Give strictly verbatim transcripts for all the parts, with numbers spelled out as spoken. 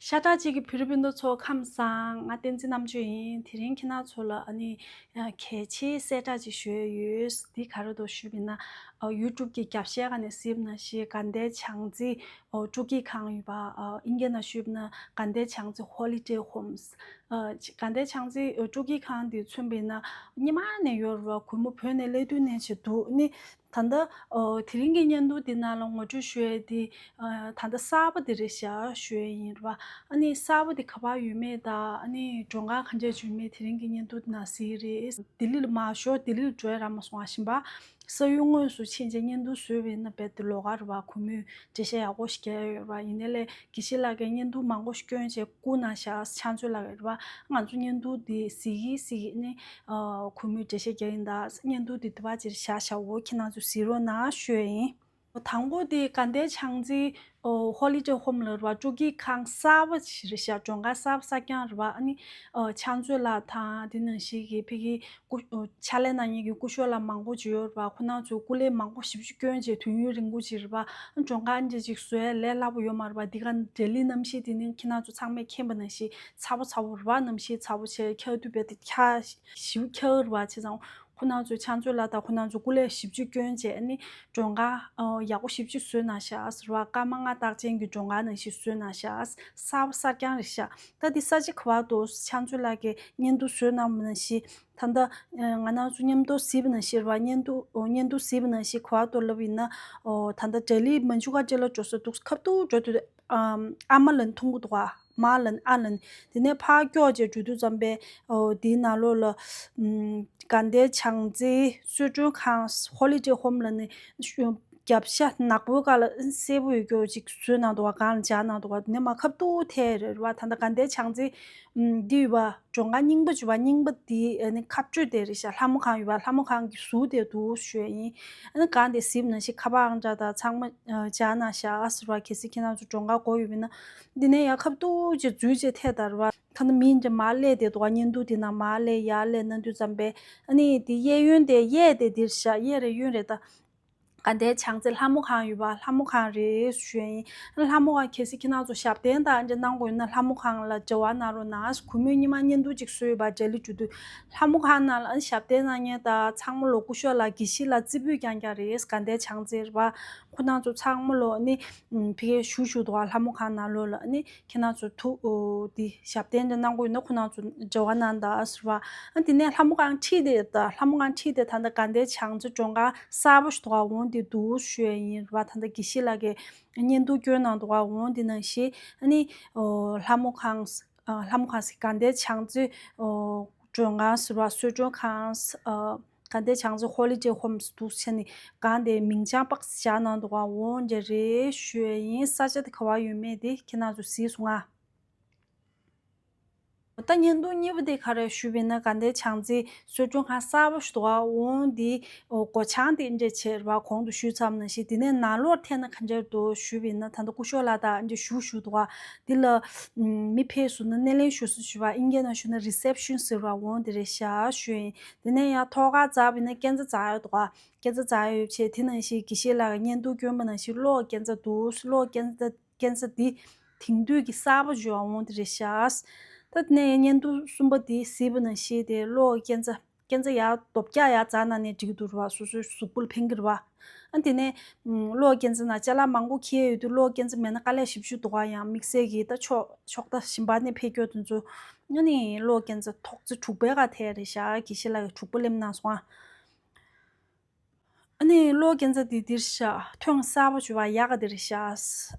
ཤ་ཁྲག་གཅིག་གི་བོད་རིགས་སྤུན་ཟླ་ཚོ་ཁམས་བཟང་། ང་བསྟན་འཛིན་རྣམ་དཔྱོད་ཡིན། དེ་རིང་ཁྱེད་རང་ཚོ་ལ་ཨ་ནི་གལ་ཆེའི་གསལ་བསྒྲགས་ཅིག་ཞུ་ཡས་ཡོད། འདི་ག་རེ་འདུག་ཞུས་པ་ཡིན་ན། ཨ་ཡུ་ཊུབ་ཀྱི་རྒྱབ་ཤའི་སྒང་ནས་གཟིགས་པ་ནང་བཞིན་དགའ་ལྡན་བྱང་རྩེ་ཨོ་སྤྲོ་སྐྱིད་ཁང་ཡོད་པ། ཨ་ཨིན་སྐད་ནང་ཞུས་པ་ན་དགའ་ལྡན་བྱང་རྩེ་Holiday Homes། ཨ་དགའ་ལྡན་བྱང་རྩེ་ཨོ་སྤྲོ་སྐྱིད་ཁང་འདི་མཚོན་པ་ཡིན་ན་སྔོན་མ་ནས་ཡོད་རེད་པ། གུས་མོ་བོད་ནས་སླེབས་དུས་ནས་བྱས་འདུག་ནི། ད་ལྟ་ཨོ་དེ་རིང་གི་བརྙན་ཐུང་འདི་ནང་ལ་ངོ་སྤྲོད་ཞུ་ཡས་འདི་ཨ་ད་ལྟ་གསར་པ་འདི་རེད་ཤག་ཞུ་ཡས་ཡིན་རེད་པ། ཨ་ནི་གསར་པ་འདི་ག་པར་ཡོད་མེད་དང་ཨ་ནི་མགྲོན་ཁང་གང་ཅིར་ཡོད་མེད་དེ་རིང་གི་བརྙན་ཐུང་འདི་ནང་གཟིགས་རེད། ལྡི་ལི་ལ་མར་ཞོགས། ལྡི་ལི་ལ་འགྲོ་ཡས་རག་མ་སོང་། ཨ་ཞིམ་པ། ས་ཡུལ་དངོས་སུ་ཕྱིན་བྱས་བརྙན་ཐུང་བཟོས་པ་ཡིན་ན་རྦད་དེ་ལོགས་ཀ་རེད་པ། གུས་མོས་འགྲེལ་བཤད་ཡག་པོ་ཞིག་རྒྱག་ཡོད་རེད་པ། ཡིན་ནའི་ལས་དགེ་བཤེས་ལགས་ཀྱིས་བརྙན་ཐུང་མང་པོ་ཞིག་བསྐྱོན་བྱས་བསྐུར་གནང་ཤག་ཕྱག་མཛོད་ལགས་རེད་པ། ང་ཚོ་བརྙན་ཐུང་འདི་གཟིགས་ཀྱིན་གཟིགས་ཀྱིན་ནི་ཨ་གུས་མོས་འགྲེལ་བཤད་རྒྱག་གིན་གདའ། བརྙན་ཐུང་འདི་དེ་པར་ཅིག་བཞག་བཞག་འོ། ཁྱེད་རང་ཚོ་གཟིགས་རོགས་གནང་ཞུ་ཡས་ཡིན། དང་པོ་དེ་དགའ་ལྡན་བྱང་རྩེ་ཨོ་Holiday Home་ལ་རེད་པ། སྤྲོ་སྐྱིད་ཁང་གསར་པ་ཞིག་རེད་ཤག་མགྲོན་ཁང་གསར་པ་གསར་རྐྱང་རེད་པ། ཨ་ནི་ཨ་ཕྱག་མཛོད་ལགས་དང་དེ་ནང་བཞིན་གྱི་ཕ་གི་སྐུ་ཨོ་ཕྱག་ལས་གནང་མཁན་གྱི་སྐུ་ཞབས་ལགས་མང་པོ་ཅིག་ཡོད་རེད་པ། ཁོང་རྣམ་ཚོས་སྐུ་ལས་མང་པོ་ཞེ་པོ་ཅིག་བསྐྱོན་བྱས་དུས་ཡུན་རིང་པོ་ཅིག་རེད་པ། མགྲོན་ཁང་འདི་ཅིག་བཟོ་ཡས་ལས་སླ་པོ་ཡོད་མ་རེད་པ། འདི་ག་འབྲས་ལི་གནམ་གཤིས་དེ་ནི་ཁྱེད་རྣམ་ཚོ་ཚང་མས་མཁྱེན་པ་ནང་བཞིན་ཚ་པོ་ཚ་པོ་རེད་པ། གནམ་གཤིས་ཚ་པོ་བྱས་ཁྱག་དུས་རྦད་དེ་ཁྱག་ཞེ་པོ་ཁྱག་རེད་པ། བྱས་ཙང་ཁོང་རྣམ་ཚོས་ཕྱག་མཛོད་ལགས་དང་ཁོང་རྣམ་ཚོས་སྐུ་ལས་ཞེ་པོ་ཅིག་བསྐྱོན་བྱས་ཨ་ནི་མགྲོན་ཁང་ཨ་ཡག་པོ་ཞེ་པོ་ཅིག་བཟོས་གནང་ཤག་ཟེར་བ། སྐར་མ་ལྔ་རྟགས་ཅན་གྱི་མགྲོན་ཁང་ནང་བཞིན་བཟོས་གནང་ཤག་གསར་པ་གསར་རྐྱང་རེད་ཤག་ད་འདི་ས་ཆ་ག་པར་འདུག་ཕྱག་མཛོད་ལགས་ཀྱིས་བརྙན་ཐུང་བཟོས་གནང་བ་ནང་བཞིན་ད་ལྟ་ང་རང་ཚོ་མཉམ་དུ་གཟིགས་པ་ནང་བཞིན་རེད་པ། བརྙན་ཐུང་ཨོ་བརྙན་ཐུང་གཟིགས་པ་ནང་བཞིན་ག་པར་འདུག་ལབ་པ་ཡིན་ན། ཨོ་ད་ལྟ་འབྲས་ལི་མ་འཇུ་ཁ་ཅིག་ལ་འགྲོ་ས་འདུག་ཁ་ཐུག་འགྲོ་དུས་ཨམ་ཨ་མ་ལན་ཐུང་གི་འདུག་ག་མ་ལན་ཨ་ལན། དེ་ནས་ཕར་ཀྱོག་ཅིག་འགྲོ་དུས་ཙམ་པས་ཨོ་དེའི་ནང་ལོགས་ལ་ཨམ་དགའ་ལྡན་བྱང་རྩེ་གསོལ་མགྲོན་ཁང་Holiday Home་ལ་ནི་ཤུ་རྒྱབ་ཤ་ནག་པོའི་སྒང་ལ་སེར་པོ་ཡོད་རྒྱུ་ཅིག་བཟོས་གནང་འདུག་ག་སྒང་ལ་སྦྱར་གནང་འདུག་ག་དེ་ནས་མར་ཁ་ཐུག་ཐལ་རེད་པ། ད་ལྟ་དགའ་ལྡན་བྱང་རྩེ་ཨམ་འདི་ཡོད་པ། མགྲོན་ཁང་རྙིང་པ་ཅིག་ཡོད་པ། རྙིང་པ་འདི་ཨ་ནི་ཁ་སྤྲོད་དེ་རེད་ཤག་ལྷ་མོ་ཁང་ཡོད་པ། ལྷ་མོ་ཁང་གི་ཟུར་དེ་འདུག་ཞུ་ཡས་ཡིན། ཨ་ནི་སྒང་དེ་གཟིགས་པ་ནང་བཞིན་ཁ་པར་ཨང་གྲངས་དང་ཚང་མ་ཨ་སྦྱར་གནང་ཤག་ཟེར་བ། གལ་སྲིད་ཁྱེད་རང་ཚོ་མགྲོན་ཁང་དགོས་ཡོད་པ་ཡིན་ན། འདི་ནས་ཡར་ཁ་ཐུག་ཅིག་འཛུལ་བྱས་ཐལ་ད་རེད་པ། ད་ནི་མི་འདྲ་མར་སླེབས་བསྡད་འདུག་ག་བརྙན་ཐུང་དེ་ནང་མར་སླེབས་ཡར་སླེབས་གནང་དུས་ཙམ་པས་ཨ་ནི་དེ་གཡས་གཡོན་དེ་གཡས་དེ་འདིར་བཞག་གཡས་རེད་གཡོན་རེད་ད། དགའ་ལྡན་བྱང་རྩེ་ལྷ་མོ་ཁང་ཡོད་པ། ལྷ་མོ་ཁང་རེད་ཞུ་ཡས་ཡིན། ལྷ་མོ་ཁང་གལ་སྲིད་ཁྱེད་རང་ཚོ་ཞབས་བརྟན་དང་འདྲ་གནང་དགོས་ཡོད་ན་ལྷ་མོ་ཁང་ལ་འབྲེལ་བ་གནང་རོགས་གནང་། གུས་མོས་སྔོན་མ་བརྙན་ཐུང་ཅིག་བཟོས་ཡོད་པ། འབྲས་ལི་འགྲོ་དུས་ལྷ་མོ་ཁང་ནང་ལ་ཞབས་བརྟན་གནང་མཁན་དང་ཚང་མ་ལོ་སྐུ་ཞབས་ལགས་དགེ་བཤེས་ལགས་རྩེ་ཕུད་རྐྱང་རྐྱང་རེད། དགའ་ལྡན་བྱང་རྩེ་རེད་པ། ཁོ་རང་ཚོ་ཚང་མ་ལོ་ནི་ཕ་གིར་བཞུགས་བཞུགས་འདུག་ག་ལྷ་མོ་ཁང་ནང་ལོགས་ལ་ནི། ཁྱེད་རང་ཚོ་ཐུགས་འོ་འདི་ཞབས་བརྟན་འདྲ་གནང་དགོས་ཡོད་ན་ཁོ་རང་ཚོ་འབྲེལ་བ་གནང་དང་ཟེར་བ། ཨ་དེ་ནས་ལྷ་མོ་ཁང་འཁྲིས་དེ་ད་ལྷ་མོ་ཁང་འཁྲིས་དེ་ད་ལྟ་དགའ་ལྡན་བྱང་རྩེ་མགྲོན་ཁང་གསར་པ་ཞིག་འདུག་ག་འོང་དེ་འདུག་ཞུ་ཡས་ཡིན་རེད་པ། ད་ལྟ་དགེ་བཤེས་ལགས་ཀྱིས་བརྙན་ཐུང་བསྐྱོན་གནང་འདུག་ག་འོང་དེ་ནང་བཞིན་ཨ་ནི་ཨོ་ལྷ་མོ་ཁང་ཨ་ལྷ་མོ་ཁང་ཟེར་དགའ་ལྡན་བྱང་རྩེ་ཨོ་མགྲོན་ཁང་ཟེར་བ། གསོལ་མགྲོན་ཁང་ཨ་དགའ་ལྡན་བྱང་རྩེ་Holiday Homes་འདུག་བྱས་ནས་སྒང་དེ་མིང་བྱང་པགས་བཞག་གནང་འདུག་ག་འོང་དེ་རེད་ཞུ་ཡས་ཡིན། ས་ཆ་དེ་ག་པར་ཡོད་མེད་དེ་ཁྱེད་རང་ཚོ་གཟིགས་སོང་ང་། ད་བརྙན་ཐུང་གཉིས་པ་དེ་ག་རེ་ཞུས་པ་ཡིན་ན་དགའ་ལྡན་བྱང་རྩེ་གསོལ་མགྲོན་ཁང་གསར་པ་ཞིག་འདུག་ག་འོང་དེ་སྒོ་བྱང་དེ་འདྲ་བྱས་རེད་པ། གོང་དུ་ཞུས་ཚར་བ་ནང་བཞིན། དེ་ནས་ནང་ལོགས་ཐད་ན་ག་འདྲ་འདུག་ཞུས་པ་ཡིན་ན་ད་ལྟ་སྐུ་ཞབས་ལགས་དང་འདྲ་བཞུགས་བཞུགས་འདུག་ག་འདི་ལ་མི་ཕེབས་སོང་ན་སྣེ་ལེན་ཞུ་ས་ཞུ་བ། ཨིན་སྐད་ནང་ཞུ་ན་རི་སེབ་ཤན་ཟེར་བ་འོང་དེ་རེད་ཤག་ཞུས་ཡིན། དེ་ནས་ཡང་ཐོག་ཁར་འཛེགས་པ་ཡིན་ན་སྐས་འཛེག་འཛེགས་ཡོད་འདུག་ག་སྐས་འཛེག་འཛེགས་ཡོད་བྱས། དེ་ནང་བཞིན་དགེ་བཤེས་ལགས་ཀྱིས་བརྙན་ཐུང་བསྐྱོན་པ་ནང་བཞིན་གློག་སྐས་འཛེག་འདུག་གློག་སྐས་འཛེག་སྐས་འཛེག་འདི་དེང་དུས་ཀྱི་གསར་པ་ཞིག་འོང་དེ་རེད་ཤག་ད་དེ་ནས་ཡང་བརྙན་ཐུང་གསུམ་པ་འདི་གཟིགས་པ་ནང་བཞིན་དེ་གློག་སྐས་འཛེག་སྐས་འཛེག་ཡར་རྡོབ་རྒྱག་ཡར་འཛེགས་གནང་ནས་འགྲིག་གི་འདུག་རེད་པ། སོ་སོའི་གཟུགས་པོ་ལ་ཕན་གྱི་རེད་པ། ཨ་དེ་ནས་གློག་སྐས་འཛེག་ནང་ཅ་ལག་མང་པོ་འཁྱེར་ཡོད་དུས་གློག་སྐས་འཛེག་མེད་ན་དཀའ་ལས་ཞེ་པོ་ཅིག་འདུག་ག་ཡང་དམིགས་བསལ་གྱིས་ད་ཕྱོགས་ཕྱོགས་མཐའ་གཞན་པ་ནས་ཕེབས་མཁན་དེ་ཚོ་ཨ་ནི་གློག་སྐས་འཛེག་ཐོག་བརྩེགས་དྲུག་པའི་སྒང་ཐད་རེད་ཤག་དགེ་བཤེས་ལགས་ཀྱིས་དྲུག་པ་སླེབས་གནང་སོང་ཨ། ཨ་ནི་གློག་སྐས་འཛེག་འདི་འདིར་བཞག་ཐོན་གསར་པ་བྱུང་བ་ཡག་ག་འདིར་བཞག་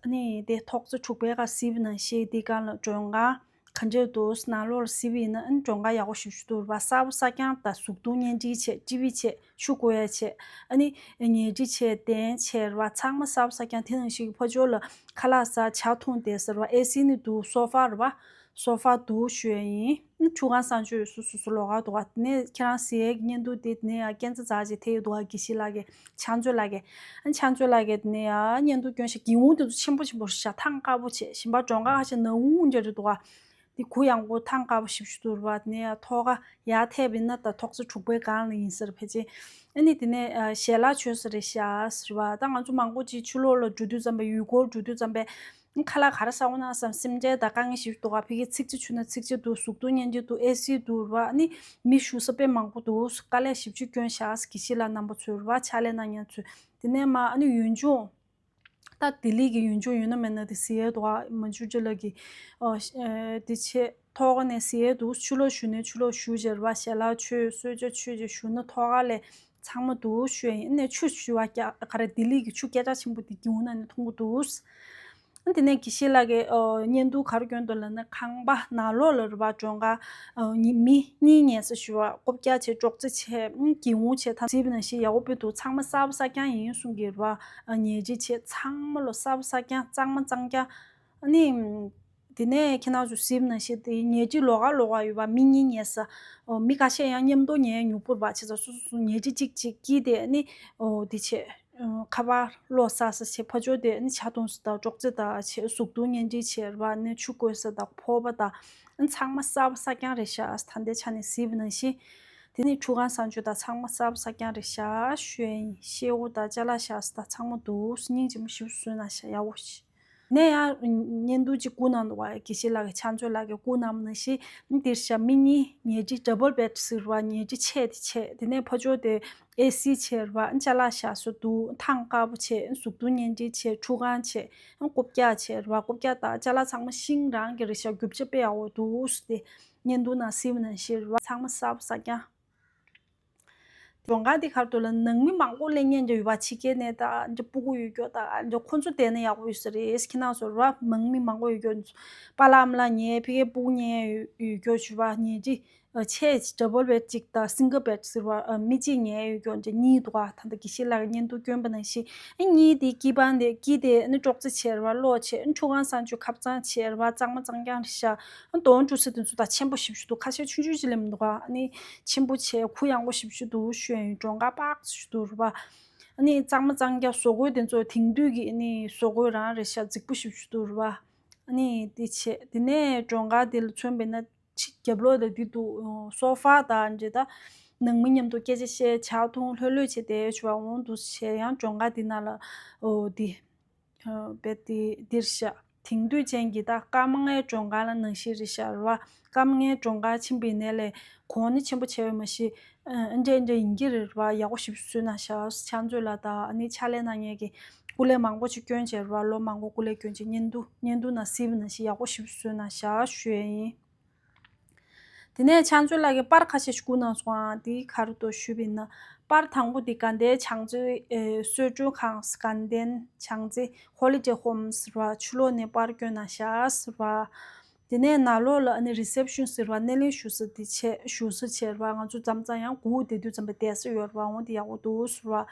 ཨ་ནི་དེ་ཐོག་བརྩེགས་དྲུག་པའི་སྒང་གཟིགས་པ་ནང་བཞིན་འདི་སྒང་ལ་མགྲོན་ཁང་ག་འདྲ་འདུག་ནང་ལོགས་ལ་གཟིགས་པ་ཡིན་ན་ཨ་ནི་མགྲོན་ཁང་ཡག་པོ་ཞེ་པོ་ཅིག་འདུག་རེད་པ། གསར་པ་གསར་རྐྱང་དང་གཟུགས་མཐོང་བརྙན་འཕྲིན་བྱས། ཊི་བི་བྱས། ཆུ་བསྐོལ་ཡ་བྱས། ཨ་ནི་ཉལ་ཁྲི་བྱས། གདན་བྱས་རེད་པ། ཚང་མ་གསར་པ་གསར་རྐྱང་། དེ་ནང་བཞིན་གྱི་ཕར་ཕྱོགས་ལ་ཁ་ལག་ཟ་ཇ་འཐུང་བསྡད་ས་རེད་པ། ཨེ་སི་ནི་འདུག་སོ་ཕ་རེད་པ། སོ་ཕ་འདུག་ཞུ་ཡ་ཡིན། ཨ་ནི་ཁྲུས་ཁང་གསང་སྤྱོད་སོ་སོ་སོ་ལོགས་ཀ་འདུག་ག་དེ་ནས་ཁྱེད་རང་གཟིགས་ཡས་ཀྱི་བརྙན་ཐུང་དེ་དེ་ནས་ཡང་སྐས་འཛེག་འཛེགས་བྱས་ཐད་ཡོད་འདུག་ག་དགེ་བཤེས་ལགས་ཀྱིས་ཕྱག་མཛོད་ལགས་ཀྱིས། ཨ་ནི་ཕྱག་མཛོད་ལགས་ཀྱིས་དེ་ནས་ཡང་བརྙན་ཐུང་བསྐྱོན་ཤག་སྒེའུ་ཁུང་དེ་ཚོ་ཆེན་པོ་ཆེན་པོ་རེད་ཤག་ཐང་དཀར་པོ་བྱས། གཞན་པ་མགྲོན་ཁང་ཁ་ཤས་ནག་ཁུང་འདྲ་རེད་འདུག་ག་དེ་གུ་ཡངས་པོ་ཐང་དཀར་པོ་ཞེ་པོ་ཅིག་འདུག་རེད་པ། དེ་ནས་ཡང་ཐོག་ཁ་ཡར་ཐད་པ་ཡིན་ན་ད་ཐོག་བརྩེགས་དྲུག་པའི་སྒང་ལ་ཡིན་ས་རེད་ཕལ་ཆེར། ཨ་ནི་དེ་ནས་ཨ་ཞལ་ལག་མཆོད་ས་རེད་ཤག་ཟེར་བ། ད་ང་ཚོ་མང་པོ་ཅིག་ཕྱི་ལོགས་ལ་འགྲོ་དུས་ཙམ་པ། ཡུལ་སྐོར་འགྲོ་དུས་ཙམ་པ་ ཁ་ལག་ག་རེ་ཟ་འོང་ན་བསམ། སེམས་ཁྲལ་དང་དཀའ་ངལ་ཞིག་འདུག་ག་ཕ་གི་ཚིགས་བཅད་བྱུང་ན་ཚིགས་བཅད་འདུག་གཟུགས་མཐོང་བརྙན་འཕྲིན་འདུག་ཨེ་སི་འདུག་ར། ཨ་ནི་མི་བཞུགས་ས་དཔེ་མང་པོ་འདུག་དཀའ་ལས་ཞེ་པོ་ཅིག་བསྐྱོན་ཤག་དགེ་བཤེས་ལགས་རྣམ་པ་ཚོས་ར། ཕྱག་ལས་གནང་མཁན་ཚོས། དེ་ནས་མར་ཨ་ནི་ཡུལ་ལྗོངས། ད་ལྡི་ལི་གི་ཡུལ་ལྗོངས་ཡོད་ན་མེད་ན་དེ་གཟིགས་ཡས་འདུག་ག་མན་ཇུ་ཇི་ལགས་ཀྱིས། ཨ་ཨ་དེ་བྱས་ཐོག་ཁ་ནས་གཟིགས་ཡས་འདུག་ཕྱི་ལོགས་བཞུགས་ནས་ཕྱི་ལོགས་བཞུགས་བྱས་ར། ཞལ་ལག་མཆོད། གསོལ་ཇ་མཆོད་བྱས་བཞུགས་ན་ཐོག་ཁ་ལས་ཚང་མ་འདུག་ཞུ་ཡ་ཡིན། ཨ་ནི་ཆུ་ཞུ་བ་རྒྱ་ག་རེ་ལྡི་ལི་གི་ཆུ་སྐད་གྲགས་ཆེན་པོ་དེ་སྒེའུ་ཁུང་ནང་ནས་འཐུང་གི་འདུག་ཨ་དེ་ནས་དགེ་བཤེས་ལགས་ཀྱིས་ཨ་བརྙན་ཐུང་ག་རེ་བསྐྱོན་འདུག་ལབ་ན། ཁང་པ་ནང་ལོགས་ལ་ར་བ་གྲོངས་ཁ་ཨ་ནི་མི་གཉིས་ཉལ་ས་ཞུ་བ། རྐུབ་བཀྱག་བྱས། ཅོག་ཙེ་བྱས། ཨ་སྒེའུ་ཁུང་བྱས། ད་གཟིགས་པ་ནང་བཞིན་ཡག་པོ་དཔེ་འདུག་ཚང་མ་གསར་པ་གསར་རྐྱང་ཡིན་གསུང་གི་ར་བ། ཨ་ཉལ་ཁྲི་བྱས། ཚང་མ་ལོ་གསར་པ་གསར་རྐྱང་། གཙང་མ་གཙང་རྐྱང་། ཨ་ནི་དེ་ནས་ཁྱེད་རང་ཚོ་གཟིགས་པ་ནང་བཞིན་དེ་ཉལ་ཁྲི་ལོགས་ཀ་ལོགས་ཀ་ཡོད་པ་མི་གཉིས་ཉལ་ས། ཨོ་མི་ཁ་ཤས་ཡང་མཉམ་དུ་ཉལ་ཡ་ཉུང་པོ་རེད་པ། བྱས་ཙང་སོ་སོ་སོ་ཉལ་ཁྲི་གཅིག་གཅིག་དཀྱིལ་དེ་ནི་ཨོ་དེ་བྱས། ཨ་ཁ་པར་ལོག་ཟ་ས་བྱས། ཕར་ཕྱོགས་དེ་ནི་ཇ་འཐུང་ས་དང་ཅོག་ཙེ་དང་བྱས། གཟུགས་མཐོང་བརྙན་འཕྲིན་བྱས་ར་བ། ནི་ཆུ་བསྐོལ་ས་དང་ཕོར་པ་དང་ཨ་ཚང་མ་གསར་པ་གསར་རྐྱང་རེད་ཤག་ད་ལྟའི་ཆ་ནས་གཟིགས་པ་ནང་བཞིན། དེ་ནི་ཁྲུས་ཁང་གསང་སྤྱོད་དང་ཚང་མ་གསར་པ་གསར་རྐྱང་རེད་ཤག་ཞུ་ཡ་ཡིན། ཤེལ་སྒོ་དང་ཅ་ལག་བཞག་ས་དང་ཚང་མ་འདུག་སྙིང་རྗེ་མོ་ཞེ་པོ་བཟོས་གནང་ཤག་ཡག་པོ་ཞིག་ནས་ཡང་བརྙན་ཐུང་གཅིག་བསྐུར་གནང་འདུག་བ། དགེ་བཤེས་ལགས་ཀྱིས་ཕྱག་མཛོད་ལགས་ཀྱིས་བསྐུར་གནང་བ་ནང་བཞིན། འདིར་བཞག་མི་གཉིས་ཉལ་ཁྲི། ཌབ་བལ་བེཌ་ཟེར་བ། ཉལ་ཁྲི་ཕྱེད་དེ་བྱས། དེ་ནས་ཕར་ཕྱོགས་དེ་ཨེ་སི་བྱས་ར་བ། ཅ་ལག་བཞག་ས་འདུག་ཐང་དཀར་པོ་བྱས། གཟུགས་མཐོང་བརྙན་འཕྲིན་བྱས། ཁྲུས་ཁང་བྱས། རྐུབ་བཀྱག་བྱས་ར་བ། རྐུབ་བཀྱག་དང་ཅ་ལག་ཚང་མ་ཤིང་རང་གི་རེད་ཤག་རྒྱུ་ཆ་དཔེ་ཡག་པོ་འདུག་དེ་བརྙན་ཐུང་ནང་གཟིགས་པ་ནང་བཞིན་ར་བ། ཚང་མ་གསར་པ་གསར་རྐྱང་། གྲོང་ཁ་འདི་ག་རེ་འདུག་ལབ་ན། ནང་མི་མང་པོ་སླེབས་མཁན་འདྲ་ཡོད་པ། ཕྱི་རྒྱལ་ནས་དང་འདྲ་སྤུ་གུ་ཡོད་རྒྱུ་དང་འདྲ། ཁོང་ཚོ་བསྡད་ན་ཡག་པོ་ཡོད་ས་རེད། ཁྱེད་རང་ཚོ་ར་ནང་མི་མང་པོ་ཡོད་རྒྱུ། པཱ་ལགས་ཨ་མ་ལགས་ཉལ། ཕ་གིའི་སྤུ་གུ་ཉལ་ཡོད་རྒྱུ་བྱས་པ། ཉལ་ཁྲི་ཨ་ཕྱེད་ཅིག་ཌབ་བལ་བེཌ་གཅིག་དང་སིང་གལ་བེཌ་ཟེར་བ། ཨ་མི་གཅིག་ཉལ་ཡོད་རྒྱུ་འདྲ་གཉིས་འདུག་ག་ད་ལྟ་དགེ་བཤེས་ལགས་ཀྱིས་བརྙན་ཐུང་བསྐྱོན་པ་ནང་བཞིན། ཨ་གཉིས་དེ་དཀྱིལ་པང་དེ་དཀྱིལ་དེ་ནི་ཅོག་ཙེ་བྱས་ར་བ། ལོགས་བྱས། ཨ་ཁྲུས་ཁང་གསང་སྤྱོད་ཁ་གཙང་བྱས་ར་བ། གཙང་མ་གཙང་རྐྱང་རེད་ཤག་ཨ་གདོང་བཀྲུ་ས་དེ་ཚོ་ད་ཆེན་པོ་ཞེ་པོ་ཅིག་འདུག་ཁ་ཤས་ཆུང་ཆུང་ཅིག་སླེབས་མི་འདུག་ག་ཨ་ནི་ཆེན་པོ་བྱས། གུ་ཡངས་པོ་ཞེ་པོ་ཅིག་འདུག་ཞུ་ཡ་ཡིན། གྲོང་ཁ་པག་ཅིག་འདུག་ར་བ། ཨ་ནི་གཙང་མ་གཙང་རྐྱང་། བཟོ་བཀོད་དེ་ཚོ་དེང་དུས་ཀྱི་ཨ་ནི་བཟོ་བཀོད་རང་རེད་ཤག་རྫིག་པོ་ཞེ་པོ་ཅིག་འདུག་ར་བ། ཨ་ནི་དེ་བྱས། དེ་ནས་གྲོང་ཁ་དེ་ལ་མཚོན་པ་ཡིན་ན། ཕྱི་རྒྱབ་ལོགས་ལ་འདི་འདུག་སོ་ཕ་དང་འདྲ། ད་ནང་མི་མཉམ་དུ་སྐད་ཆ་བཤད། ཇ་འཐུང་། ལྷོད་ལྷོད་བྱས་བསྡད་ཡོད་བྱས་པ། འོང་འདུག་བྱས། ཡང་གྲོང་ཁ་འདི་ནང་ལ་ཨོ་འདི་ཨ་བེཌ་འདི་འདིར་བཞག་དེང་དུས་ཅན་གྱི་ད་སྐར་མ་ལྔའི་གྲོང་ཁ་ལ་ནང་བཞིན་རེད་ཤག་ར་བ། སྐར་མ་ལྔའི་གྲོང་ཁ་ཕྱིན་པ་ཡིན་ནའི་ལས་གོང་ནི་ཆེན་པོ་བྱས་པ་མ་གཞི། ཨ་འདྲ་འདྲ་ཡིན་གྱི་རེད་ར་བ། ཡག་པོ་ཞེ་པོ་བཟོས་གནང་ཤག་ཕྱག་མཛོད་ལགས་དང་ཨ་ནི་ཕྱག་ལས་གནང་མཁན་གྱིས་སྐུ་ལས་མང་པོ་ཅིག་བསྐྱོན་བྱས་ར་བ། ལོ་མང་པོ་སྐུ་ལས་བསྐྱོན་བྱས། བརྙན་ཐུང་བརྙན་ཐུང་ནང་གཟིགས་པ་ནང་བཞིན་ཡག་པོ་ཞེ་པོ་བཟོས་གནང་ཤག་ཞུ་ཡ་ཡིན། དེ་ནས་ཕྱག་མཛོད་ལགས་ཀྱིས་པར་ཁ་ཤས་ཤིག་བསྐུར་གནང་སོང་ཨ། འདི་ག་རེ་འདུག་ཞུས་པ་ཡིན་ན། པར་དང་པོ་འདི་དགའ་ལྡན་བྱང་རྩེ་ཨེ་གསོལ་མགྲོན་ཁང་། དགའ་ལྡན་བྱང་རྩེ་ཧོ་ལི་ཌེ་ཧོམ་ཟེར་བ། ཕྱི་ལོགས་ནས་པར་བསྐྱོན་གནང་ཤག་ཟེར་བ། དེ་ནས་ནང་ལོགས་ལ་ཨ་ནི་རི་སེབ་ཤན་ཟེར་བ། སྣེ་ལེན་ཞུ་ས་འདི་བྱས། ཞུ་ས་བྱས་ར་བ། ང་ཚོ་མཚམས་མཚམས་ཡང་སྒུག་བསྡད་དུས་ཙམ་པ་བསྡད་ས་ཡོད་ར་བ། འོ་འདི་ཡག་པོ་འདུག་ཟེར་བ།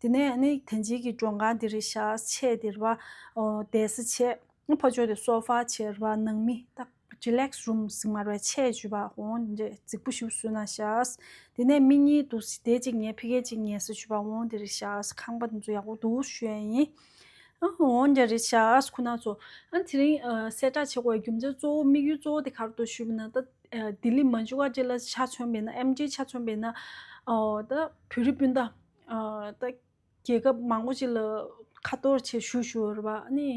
དེ་ནས་ཨ་ནི་དེ་རྗེས་ཀྱི་མགྲོན་ཁང་འདི་རེད་ཤག་ཕྱེད་འདི་ར་བ། ཨོ་བསྡད་ས་བྱས། ཕར་ཕྱོགས་དེ་སོ་ཕ་བྱས་ར་བ། ནང་མི་ད་རི་ལེག་སི་རུམ་ཟེར་མ་རེད་པ། ཕྱེད་བྱས་པ། འོ་འདི་རྫིག་པོ་ཞེ་པོ་བཟོས་གནང་ཤག་དེ་ནས་མི་གཉིས་འདུག་དེ་གཅིག་ཉལ། ཕ་གི་གཅིག་ཉལ་ས་བྱས་པ། འོ་འདི་རེད་ཤག་ཁང་པ་འདི་ཚོ་ཡག་པོ་འདུག་ཞུ་ཡ་ཡིན། ཨ་འོ་འདི་རེད་ཤག་ཁོ་ན་ཚོ། ཨ་དེ་རིང་ཨ་གསལ་བསྒྲགས་བྱེད་དགོས་རྒྱུ་མཚན་གཙོ་བོ་དམིགས་ཡུལ་གཙོ་བོ་དེ་ག་རེ་འདུག་ཞུས་པ་ན། ད་ཨ་ལྡི་ལི་མན་ཇུ་ག་ཌི་ལ་ཆ་མཚོན་པ་ཡིན་ན། ཨེམ་ཌི་ཆ་མཚོན་པ་ཡིན་ན། ཨོ་ད་བོད་རིགས་སྤུན་ཟླ་ཨ་ད་རྒྱལ་ཁབ་མང་པོ་ཅིག་ལ་ཁ་ཐོར་བྱས་བཞུགས་བཞུགས་ཡོད་རེད་པ། ཨ་ནི་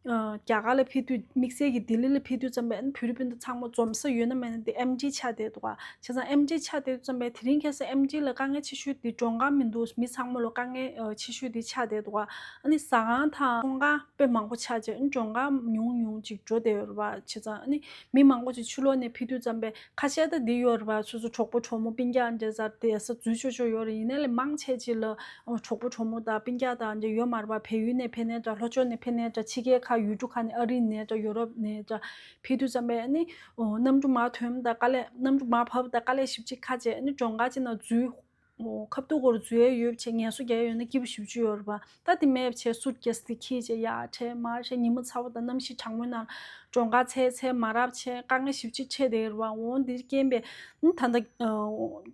ཨ་རྒྱ་གར་ལ་ཕེབས་དུས། དམིགས་བསལ་གྱི་ལྡི་ལི་ལ་ཕེབས་དུས་ཙམ་པ། ཨ་ནི་བོད་རིགས་སྤུན་ཟླ་ཚང་མ་འཛོམས་ས་ཡོད་ན་མེད་ན་དེ་ཨེམ་ཌི་ཆགས་བསྡད་འདུག་ག་བྱས་ཙང་ཨེམ་ཌི་ཆགས་བསྡད་དུས་ཙམ་པ། དེ་རིང་ཁ་སང་ཨེམ་ཌི་ལ་དཀའ་ངལ་ཆེ་ཤོས་དེ་མགྲོན་ཁང་མི་འདུག་མི་ཚང་མ་ལ་དཀའ་ངལ་ཨ་ཆེ་ཤོས་དེ་ཆགས་བསྡད་འདུག་ག་ཨ་ནི་ཟ་ཁང་དང་ཚོང་ཁང་དཔེ་མང་པོ་ཆགས་བྱས། ཨ་ནི་མགྲོན་ཁང་ཉུང་ཉུང་ཅིག་འགྲོ་བསྡད་ཡོད་རེད་པ། བྱས་ཙང་ཨ་ནི་མི་མང་པོ་ཅིག་ཕྱི་ལོགས་ནས་ཕེབས་དུས་ཙམ་པ། ཁ་ཤས་ད་འདི་ཡོད་རེད་པ། སོ་སོ་གྲོགས་པོ་གྲོགས་མོ་སྤུན་ཀྱག་འདྲ་ཚོ་བསྡད་ས་འཛུལ་ཆོག་ཆོག་ཡོད་རེད། ཡིན་ནའི་ལས་མང་ཆེ་ཅིག་ལ་གྲོགས་པོ་གྲོགས་མོ་དང་སྤུན་ཀྱག་དང་འདྲ་ཡོད་མ་རེད་པ། བལ་ཡུལ་ནས་ཕེབས་ནའི་འདྲ། ལྷོ་ཕྱོགས་ནས་ཕེབས་ནའི་འདྲ། ཕྱི་རྒྱལ་ཁག་ཡུལ་གྲུ་ཁག་ནས། ཨ་རི་ནས་འདྲ། ཡོ་རོབ་ནས་འདྲ། ཕེབས་དུས་ཙམ་པ་ཨ་ནི་ཨོ་གནམ་གྲུ་མར་ཐོན་དང་དཀའ་ལས། གནམ་གྲུ་མར་བབས་དང་དཀའ་ལས་ཞེ་པོ་ཅིག་ཁག་བྱས། ཨ་ནི་མགྲོན་ཁང་ཅིག་ནང་འཛུལ། ཨོ་ཁ་ཐུག་སྒོ་རུ་འཛུལ་ཡས་ཡོད་བྱས། ངལ་གསོ་རྒྱག་ཡས་ཡོད་ན་སྐྱིད་པོ་ཞེ་པོ་ཅིག་ཡོད་རེད་པ། ད་དེ་མེད་བྱས་སུཊ་ཀེ་སི་དེ་འཁྱེར་བྱས་ཡར་ཁྲིད་མར་ཁྲིད། ཉི་མ་ཚ་བོ་དང་གནམ་གཤིས་གྲང་མོའི་ནང་མགྲོན་ཁང་འཚོལ་འཚོལ་མ་རག་བྱས། དཀའ་ངལ་ཞེ་པོ་ཅིག་འཕྲད་བསྡད་ཡོད་རེད་པ། འོ་འདིར་རྐྱེན་པས་ཨ་ད་ལྟ་ཨ་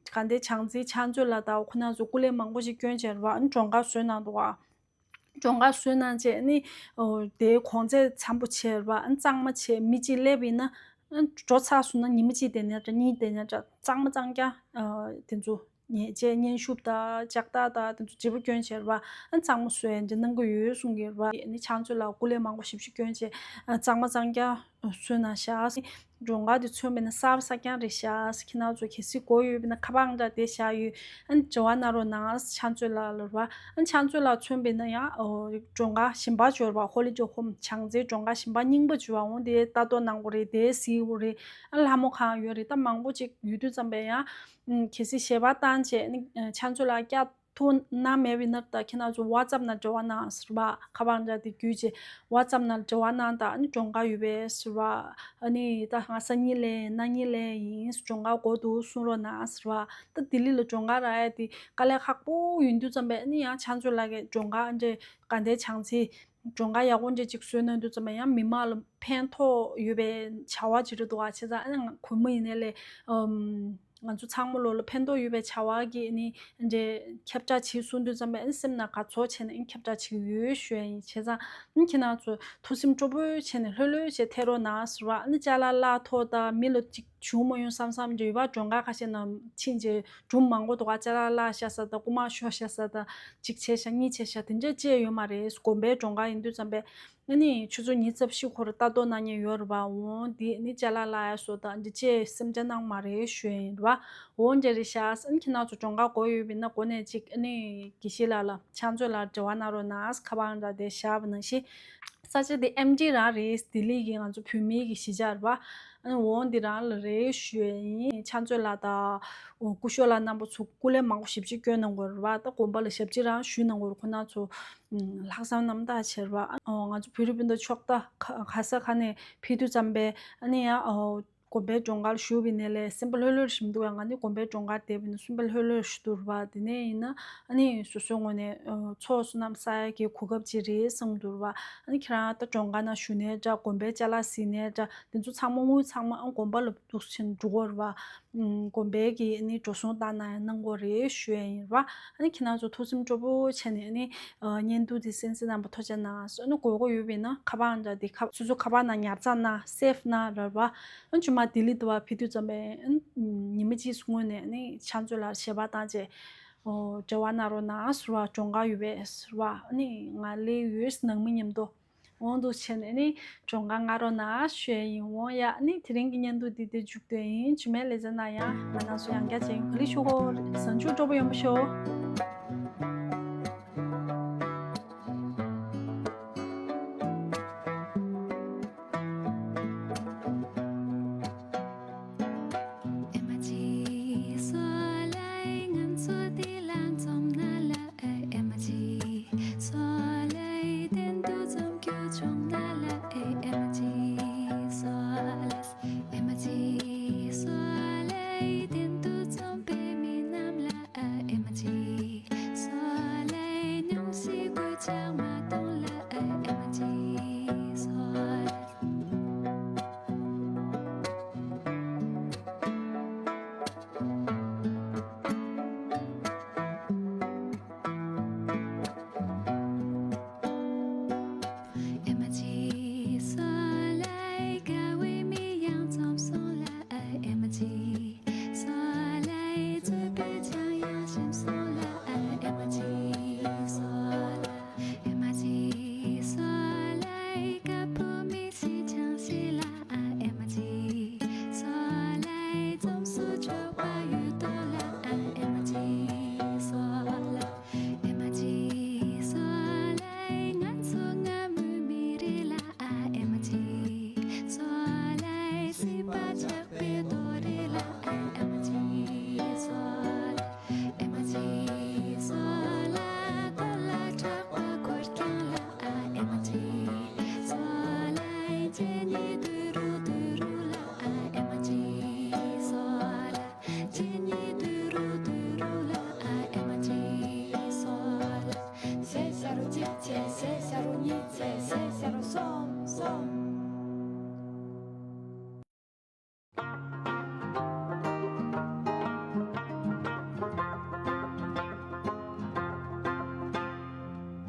དགའ་ལྡན་བྱང་རྩེའི་ཕྱག་མཛོད་ལགས་དང་ཁོ་རང་ཚོ་སྐུ་ལས་མང་པོ་ཞིག་བསྐྱོན་བྱས་རེད་པ། ཨ་ནི་མགྲོན་ཁང་བཟོས་གནང་འདུག་ག་མགྲོན་ཁང་བཟོས་གནང་རྗེས་ནི་ཨོ་དེའི་གོང་ཚད་འཚམ་པོ་བྱས་རེད་པ། ཨ་གཙང་མ་བྱས། མི་གཅིག་སླེབས་ཡིན་ན་ཨ་འགྲོ་ཚར་སོང་ན་ཉི་མ་གཅིག་བསྡད་ནའི་འདྲ། གཉིས་བསྡད་ནའི་འདྲ། གཙང་མ་གཙང་རྐྱང་ཨ་དེ་ཚོ་ ཉེས་ཆད་སྙན་ཞུ་དང་ལྕགས་རྟགས་དང་དེ་ཚོ་བརྗེ་པོ་སྐྱོན་བྱས་རེད་པ། ཨ་གཙང་མ་བཟོས་ཡ་འདི་གནང་གི་ཡོད་གསུང་གི་རེད་པ། ཨ་ནི་ཕྱག་མཛོད་ལགས་སྐུ་ལས་མང་པོ་ཞེ་པོ་ཅིག་བསྐྱོན་བྱས་ཨ་གཙང་མ་གཙང་རྐྱང་བཟོས་གནང་ཤག་སྦྱོང་གར་དེ་མཚོན་པ་ཡིན་ན་གསར་པ་གཙང་རྐྱང་རེད་ཤག་ཁྱེད་རང་ཚོ་གལ་སྲིད་དགོས་ཡོད་པ་ཡིན་ན་ཁ་པར་འདྲ་དེ་བཞག་ཡོད། ཨ་ནི་འབྲེལ་བ་གནང་རོགས་གནང་། ཕྱག་མཛོད་ལགས་ལ་རེད་པ། ཨ་ནི་ཕྱག་མཛོད་ལགས་མཚོན་པ་ཡིན་ན་ཡང་ཨོ་སྦྱོང་གར་གཞན་པ་ཅིག་ཡོད་རེད་པ། ཧོ་ལི་ཇོ་ཧོམ་བྱང་རྩེའི་སྦྱོང་གར་གཞན་པ་རྙིང་པ་ཅིག་ཡོད་པ། འོ་དེ་ལྟ་རྟོག་གནང་དགོས་རེད། དེ་གཟིགས་དགོས་རེད། ཨ་ལྷ་མོ་ཁང་ཡོད་རེད། ད་མང་པོ་ཅིག་ཡོད་དུས་ཙམ་པ་ཡང་ཨ་གལ་སྲིད་ཞལ་པར་བཏང་བྱས་ཨ་ནི་ཕྱག་མཛོད་ལགས་བསྐྱར་ཐུགས་གནང་མེད་པ་ཡིན་ན་ད་ཁྱེད་རང་ཚོ་ཝ་ཙབ་ནང་འབྲེལ་བ་གནང་ཟེར་བ། ཁ་པར་འདྲ་དེ་བརྒྱུད་བྱས་ཝ་ཙབ་ནང་འབྲེལ་བ་གནང་དང་། ཨ་ནི་སྦྱོང་གར་ཡོད་པས་ཟེར་བ། ཨ་ནི་ད་ང་སང་ཉིན་ལས་གནངས་ཉིན་ལས་ཡིན། སྦྱོང་གར་དགོས་འདུག་གསུང་རོགས་གནང་ཟེར་བ། ད་ལྡི་ལི་ལ་སྦྱོང་གར་རག་ཡ་དེ་དཀའ་ལས་ཁག་པོ་ཡིན་དུས་ཙམ་པས་ཨ་ནི་ཡང་ཕྱག་མཛོད་ལགས་ཀྱིས་སྦྱོང་གར་འདྲ་དགའ་ལྡན་བྱང་རྩེ་སྦྱོང་གར་ཡག་པོ་འདྲ་ཅིག་བཟོས་གནང་དུས་ཙམ་པ་ཡང་མི་མང་ལ་ཕན་ཐོགས་ཡོད་པའི་བྱ་བ་ཅིག་རེད་འདུག་ག་བྱས་ཙང་ཨ་ནི་ང་གུས་མོ་ཡིན་ནའི་ལས་ཨམ། ང་ཚོ་ཚང་མ་ལོ་ལ་ཕན་ཐོགས་ཡོད་པའི་བྱ་བ་གི་ནི་འདྲའི་ཁྱབ་བསྒྲགས་བྱེད་གསུང་དུས་ཙམ་པས་ཨ་ནི་སེམས་ནང་དགའ་ཚོར་བྱས་ནས་ཨ་ནི་ཁྱབ་བསྒྲགས་བྱེད་ཀྱི་ཡོད་ཞུ་ཡ་ཡིན། བྱས་ཙང་ཨ་ནི་ཁྱེད་རང་ཚོ་ཐུགས་སེམས་སྤྲོ་པོ་བྱས་ནས་ལྷོད་ལྷོད་བྱས་ཐད་རོགས་གནང་ཟེར་བ། ཨ་ནི་ཅ་ལག་བརླག་ཐོག་དང་མི་ལ་ཅིག་བྱུང་མ་ཡོང་བསམ་བསམ་འདྲ་ཡོད་པ། སྦྱོང་གར་ཁ་ཤས་ནང་ཕྱིན་རྗེས་སྒྲུང་མང་པོ་འདུག་ག་ཅ་ལག་བརླག་ཤག་ས་དང་རྐུ་མ་ཤོར་ཤག་ས་དང་གཅིག་བྱས་ཤག་གཉིས་བྱས་ཤག་དེ་འདྲ་ཅི་ཡང་ཡོད་མ་རེད། དགོན་པའི་སྦྱོང་གར་ཡིན་དུས་ཙམ་པས། ཨ་ནི་ཆུ་ཚོད་ཉི་ཤུ་རྩ་བཞི་འཁོར་ལྟ་རྟོག་གནང་མཁན་ཡོད་རེད་པ། འོང་འདི་ནི་ཅ་ལག་བརླག་ཡ་བཟོ་དང་འདི་ཅེས་སེམས་ཅན་གནང་མ་རེད་ཞུ་ཡིན་རེད་པ། འོང་འདྲ་རེད་ཤག་ཨ་ནི་ཁྱེད་རང་ཚོ་སྦྱོང་གར་དགོས་ཡོད་པ་ཡིན་ན་འགོ་ནས་ཅིག་ཨ་ནི་དགེ་བཤེས་ལགས་ལ་ཕྱག་མཛོད་ལ་འབྲེལ་བ་གནང་རོགས་གནང་། ཁ་པར་འདྲ་དེ་བཞག་པ་ནང་བཞིན། ས་ཆ་དེ་ཨེམ་ཆི་རང་རེད། ལྡི་ལི་གི་ང་ཚོ་བོད་མིའི་གི་གཞིས་ཆགས་རེད་པ། ཨ་ནི་འོང་འདི་རང་ལ་རེད་ཞུ་ཡ་ཡིན། ཕྱག་མཛོད་ལགས་དང་སྐུ་ཞབས་ལགས་རྣམ་པ་ཚོ་སྐུ་ལས་མང་པོ་ཞེ་པོ་ཅིག་བསྐྱོན་གནང་དགོས་རེད་པ། ད་དགོན་པ་ལ་ཞབས་ཕྱི་རང་ཞུས་གནང་དགོས་རེད། ཁོ་རང་ཚོ་ལྷག་བསམ་རྣམ་དག་བྱས་རེད་པ། ཨ་ང་ཚོ་བོད་རིགས་སྤུན་ཟླ་ཕྱོགས་མཐའ་ག་ས་ག་ནས་ཕེབས་དུས་ཙམ་པས་ཨ་ནི་ཡང་དགོན་པའི་སྦྱོང་གར་ཞུགས་པ་ཡིན་ནའི་ལས་སེམས་པ་ལྷོད་ལྷོད་ཞིག་མི་འདུག་ཡ། ང་ནི་དགོན་པའི་སྦྱོང་གར་བསྡད་པ་ཡིན་ན་སེམས་པ་ལྷོད་ལྷོད་ཞིག་འདུག་རེད་པ། དེ་ནས་ཡིན་ན་ཨ་ནི་སོ་སོའི་ངོས་ནས་ཚོགས་བསོད་ནམས་བསགས་ཡ་གི་གོ་སྐབས་ཅིག་རེད་བསམ་འདུག་རེད་པ། ཨ་ནི་ཁྱེད་རང་ད་སྦྱོང་གར་ནང་ཞུགས་ནའི་འདྲ། དགོན་པའི་ཅ་ལག་གཟིགས་ནའི་འདྲ། དེ་ཚོ་ཚང་མ་དངུལ་ཚང་མ་ཨ་དགོན་པ་ལ་འདུག་ཕྱིན་འགྲོ་གི་རེད་པ། ཨུམ། དགོན་པའི་གི་ཨ་ནི་འགྲོ་སོང་བཏང་གནང་ཡ་གནང་དགོས་རེད་ཞུ་ཡ་ཡིན་ར། ཨ་ནི་ཁྱེད་རང་ཚོ་ཐུགས་སེམས་སྤྲོ་པོ་བྱས་ནས་ཨ་ནི་ཨ་བརྙན་ཐུང་འདི་གསན་གཟིགས་གནང་བ་ཐུགས་རྗེ་གནང་། ཨ་ནི་དགོས་མཁོ་ཡོད་པ་ཡིན་ན་ཁ་པར་འདྲ་འདི་ཁ་སོ་སོ་ཁ་པར་ནང་ཉར་ཚགས་གནང་། སེབ་གནང་ར་བ། ཨ་ནི་རྗེས་མ་ལྡི་ལི་དུ་བ་ཕེབས་དུས་ཙམ་པས་ཨ་ནི་ཉི་མ་གཅིག་སྔོན་ནས་ཨ་ནི་ཕྱག་མཛོད་ལ་ཞལ་པར་བཏང་བྱས། ཨོ། འབྲེལ་བ་གནང་རོགས་གནང་ཟེར་བ། སྦྱོང་ག་ཡོད་པས་ཟེར་བ། ཨ་ནི་ང་སླེབས་ཡོད་ནང་མི་མཉམ་དུ། འོང་འདུག་བྱས་ནས་ནི་སྦྱོང་ག་མངགས་རོགས་གནང་ཞུ་ཡ་ཡིན། འོང་ཡ། ཨ་ནི་དེ་རིང་གི་བརྙན་ཐུང་འདི་འདིར་མཇུག་བསྡུས་ཡིན། རྗེས་མའི་ལེ་ཚན་ནང་ཡང་ང་རང་ཚོ་ཡང་བསྐྱར་མཇལ་ཡོང་། ག་ལེ་ཞུ་གོ། གཟའ་མཇུག་སྤྲོ་པོ་ཡོང་བ་ཤོག།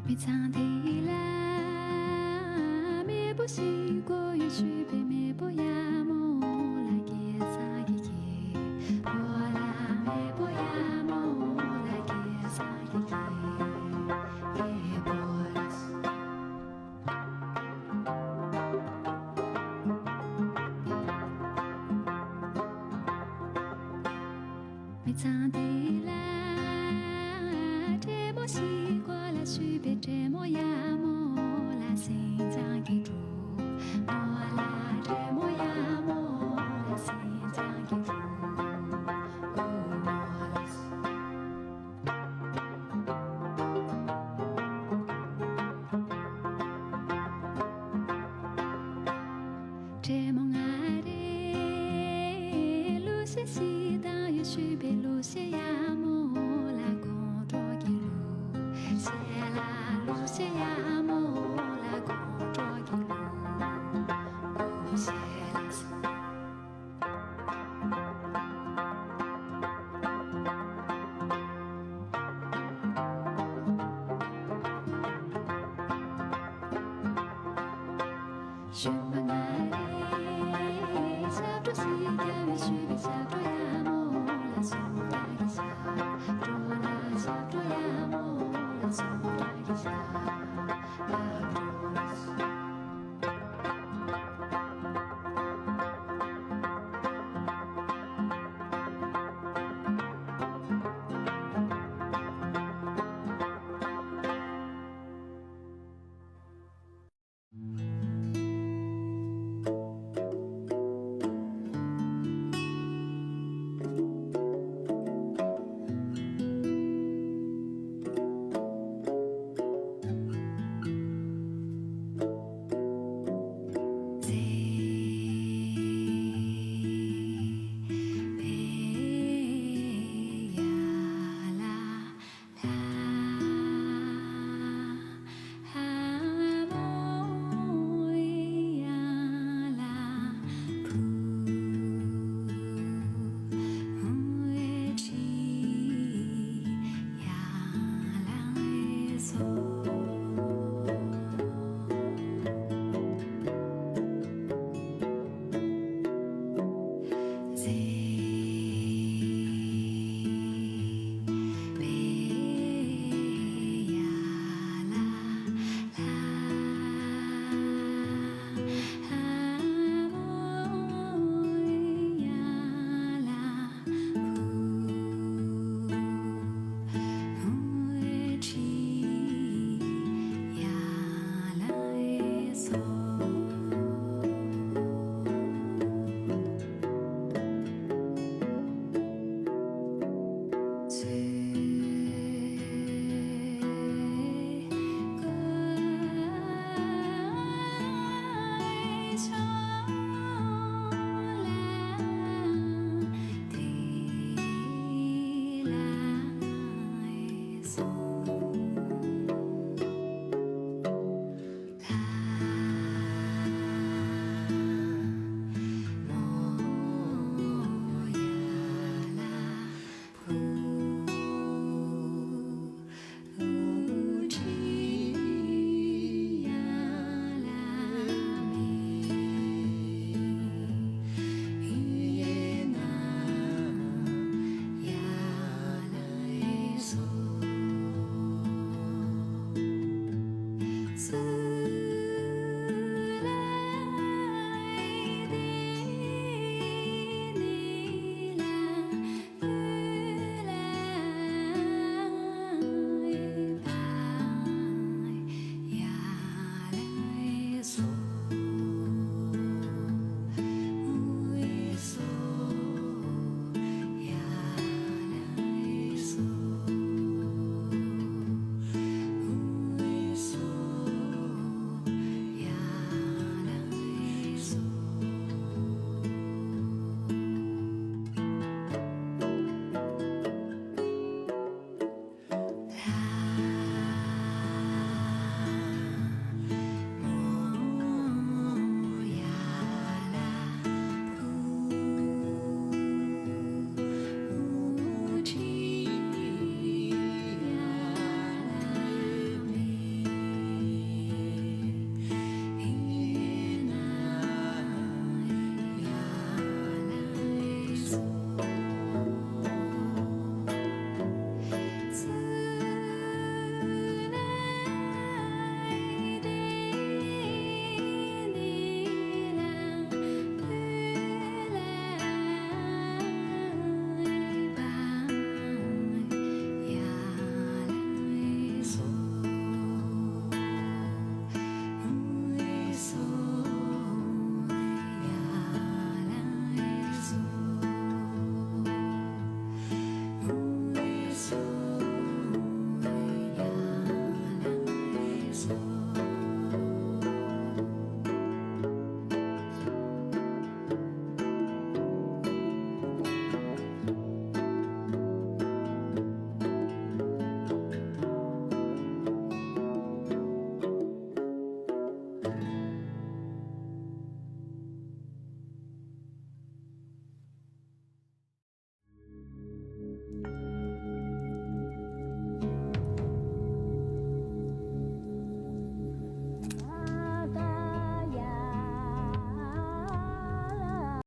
མི་ཚང་འདི་ལ་མེས་པོ་ཞིག་གོ་ཡོད་ཞུས་པའི་མེས་པོ་ཡ་མོ་ལ་སྐྱེ་ས་ཀྱི་སྐྱེ་བོ་ལ་མེས་པོ་ཡ་མོ་ ཚང་དེ་ལ་དྲེད་མོང་ཞིག་གོ་ལ་ཞུས་པས། དྲེད་མོང་ཡ་མོ་ལ་སེང་ལྕམ་གྱི་གྲོགས་མོ་ལ། དྲེད་མོང་ཡ་མོ་ལ་སེང་ལྕམ་གྱི་གྲོགས་མོ་ལ། དྲེད་མོང་ང་རེ་གླུ་གཞས་ཤིག་བཏང་ཡོད་ཞུས་པས། གླུ་གཞས་ཡ་མོ་ལ་དགོང་དྲོ་གི་གླུ་གཞས་ལ། གླུ་གཞས་ཡ་མོ་ལ་དགོང་དྲོ་གི་གླུ་གཞས་ལ། ཞུས་པ་